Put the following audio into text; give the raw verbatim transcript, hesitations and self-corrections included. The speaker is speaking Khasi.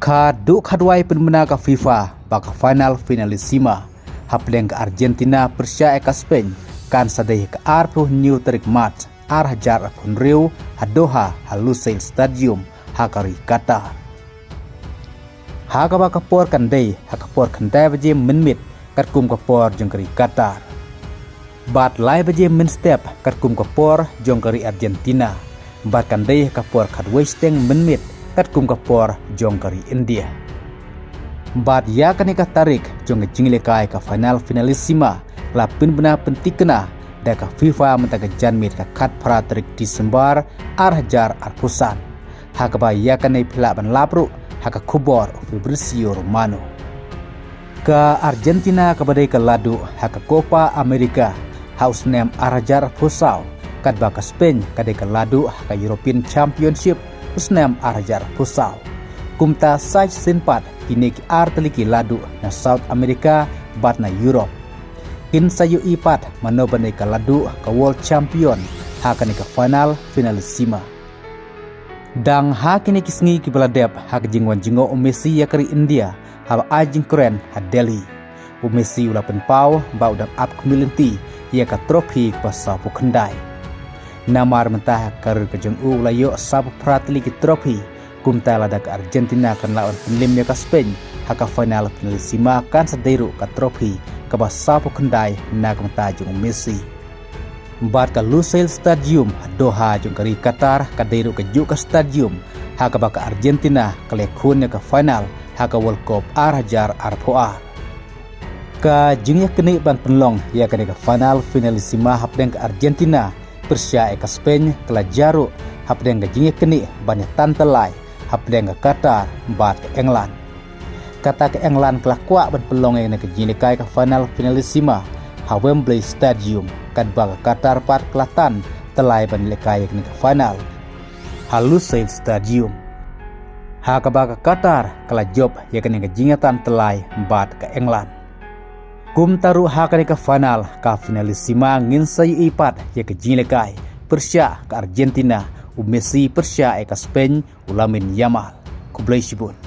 Ka duh ka duwai pynbna ka FIFA ba ka final finalissima hapdeng ka Argentina pyrshah ïa ka Spain kan sa dei ha ka arphew hynñiew tarik March ar hajar arphew hynriew ha Doha ha Lusail Stadium ha ka ri Qatar. Ha kaba ka por kan dei ha ka por khyndai baje mynmiet katkum ka por jong ka ri Qatar. Bad lai baje mynstep katkum ka por jong ka ri Argentina. Bad kan dei ha ka por khatwei shiteng mynmiet katkum ka por jong ka ri India. Bad ïa kane ka tarik jong ka jingïalehkai ka final finalissima la pynbna pynthikna da ka FIFA mynta ka janmiet ka khatphra tarik Disembar ar hajar arphew san. Ha kaba ïa kane phi lah ban lap ruh ha ka khubor u Fabrizio Romano. Ka Argentina kaba dei ka laduh ha ka Copa America ha u snem ar hajar arphew saw, katba ka Spain ka dei ka laduh ha ka European Championship u snem ar hajar arphew saw. Kumta sa shisien pat kine ki ar tylli ki laduh na South America bad na Europe kin sa ïohi pat mano ban dei ka laduh ka World Champion ha kane ka final finalissima. Dang ha kine ki sngi kiba la dep ha ka jingwan jngoh u Messi ïa ka ri India haba ai jingkren ha Delhi, u Messi u la pynpaw ba u dang ap khmih lynti ïa ka trophy kaba sawphew khyndai. Namar mynta ha ka career ka jong u u la ïoh sawphew phra tylli ki trophy, kumta lada ka Argentina kan lah ban pynlem ïa ka Spain ha ka final finalissima kan sa dei ruh ka trophy kaba sawphew khyndai na ka bynta jong u Messi. Bad ka Lusail Stadium ha Doha jong ka ri Qatar ka dei ruh kajuh ka stadium ha kaba ka Argentina ka la ïakhun ïa ka final ha ka World Cup ar hajar arphew ar. Ka jingïaknieh ban pynlong ïa kane ka final finalissima hapdeng ka Argentina pyrshah ïa ka Spain ka la jia ruh hapdeng ka jingïaknieh ban ïatan tyllai hapdeng ka Qatar bad ka England. Kata ka England ka la kwah ban pynlong ïa kane ka jingïalehkai ka final finalissima ha Wembley Stadium, katba ka Qatar pat ka la tan tyllai ban lehkai ïa kane ka final ha Lusail Stadium. Ha kaba ka Qatar ka la jop ïa kane ka jingïatan tyllai bad ka England. Kumta ruh ha kane ka final ka finalissima ngin sa ïohi pat ïa ka jingïalehkai pyrshah ka Argentina, u Messi pyrshah ïa ka Spain, u Lamine Yamal. Khublei shibun.